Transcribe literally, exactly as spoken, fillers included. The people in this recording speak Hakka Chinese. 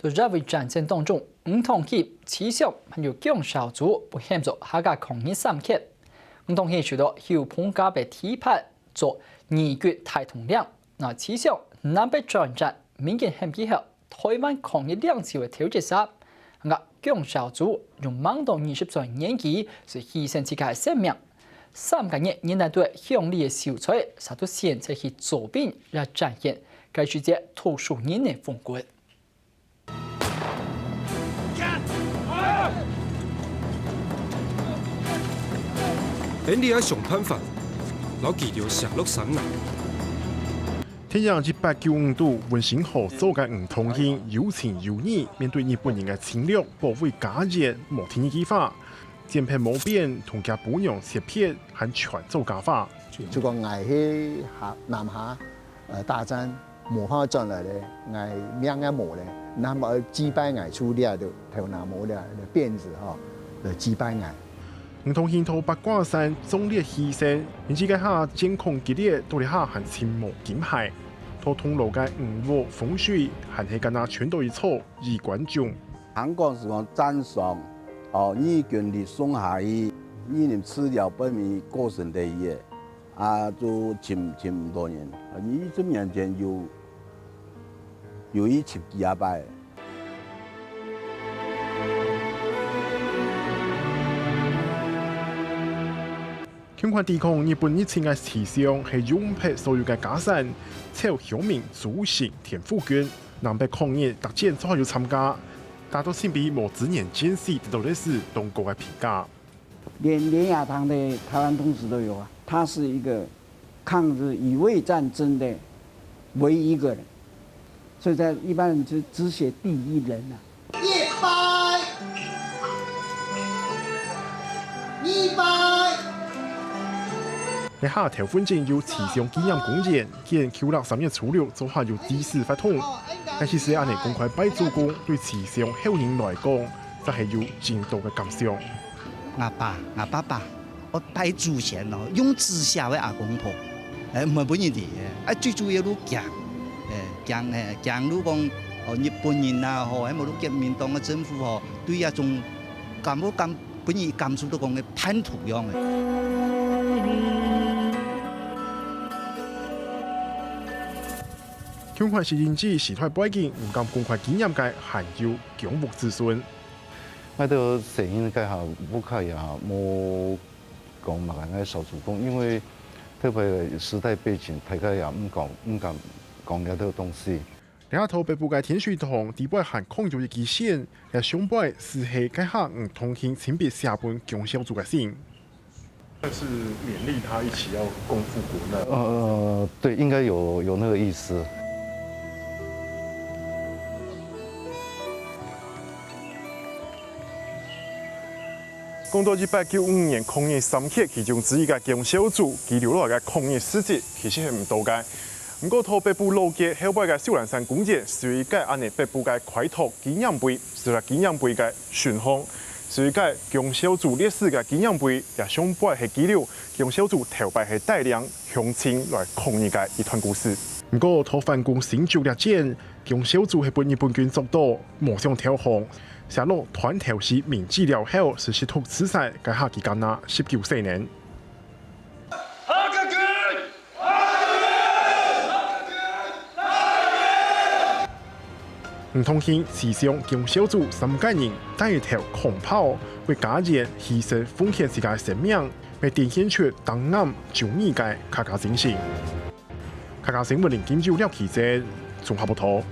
在這回戰爭當中，吳同喜、徐翔還有姜紹祖分喊做客家抗日三傑。吳同喜受到後豐甲个提拔做二軍大統領，那徐翔南北戰爭，民間喊佢係台灣抗日領袖个頭一儕。啊姜紹祖用吂到二十歲年紀，就犧牲自家个性命。三个月，原來對鄉里个秀才，煞到選擇去做兵，來展現該時節讀書人个風骨。 𫣆俚愛想辦法，摎佢兜射落山崖。電影一八九五肚溫升豪做个吳同慶有情有義，面對日本人个侵略，保衛家園無第二句話，剪片無變，同厥餔娘切片，還全做家法。就講𠊎去下南下，呃，打戰， 無法轉來咧，𠊎命也無咧，那麼愛祭拜𠊎，就這兜頭那毛這兜辮子吼，來祭拜𠊎。吳同慶到八卦山壯烈犧牲，人知該下戰況激烈，到這下還尋無金牌。到銅鑼个吳屋風水，還係敢那全都一座衣冠冢。行光時光戰傷，哦，義軍的送下去，義人治療，分為過身的醫院。 啊，就尋，尋毋到人。啊，二十年前有，有去尋幾下擺。共款抵抗日本入侵个徐翔，係用忒所有个家產，湊鄉民組成天府軍，南北抗日逐戰做下有參加，打到身邊無支援戰士，得到歷史當高个評價。 連，連亞堂的台灣同志都有啊，他是一個抗日乙未戰爭的唯一一個人，所以在一般人就只寫第一人啊。一百，二百。這下頭份鎮有徐翔紀念公園，見舊曆三月初六做下有祭祀活動。但係恁呢公開拜祖公，對徐翔後人來講，正係有真多个感想。 吾爸、吾爸爸，愛拜祖先咯，用紙寫个阿公婆，誒，毋會分人知个。啊，最主要就驚，誒，驚，誒，驚就講，哦，日本人啊，吼，還無就國民黨个政府吼，對這種感覺感，分人感受到講个叛徒樣个。共款係因為時代背景，毋敢公開紀念个，還有 江屋子孫。𠊎兜細人該下屋下也無講麼个愛燒祖公，因為特別時代背景，大家也毋講，毋敢講這兜東西。這下到北埔个天水堂，底背還囥有一支線，這上背就係該下吳同慶親筆寫分姜紹祖个信。 算是勉勵他一起要共赴國難。呃，對，應該有，有那個意思。講到一八九五年抗日三傑其中之一个姜紹祖，佢留落來个抗日事蹟其實係毋多个。毋過，到北埔老街後背个秀蘭山公園，就有一个恁呢北埔个開拓紀念碑，就係紀念碑个 脣項，就係該姜紹祖烈士个紀念碑，也上背係記錄姜紹祖頭擺係帶領鄉親來抗日个一段故事。毋過，到反攻新竹這戰，姜紹祖係分日本軍捉到，無想投降，寫落斷頭是明知了後，就失足自殺，該下佢干那十九歲呢。 吳同慶、徐翔、姜紹祖三个人帶頭扛炮，為家園犧牲奉獻自家个生命，也展現出當硬、忠義个客家精神。客家新聞林金友、廖啟珍，綜合報導。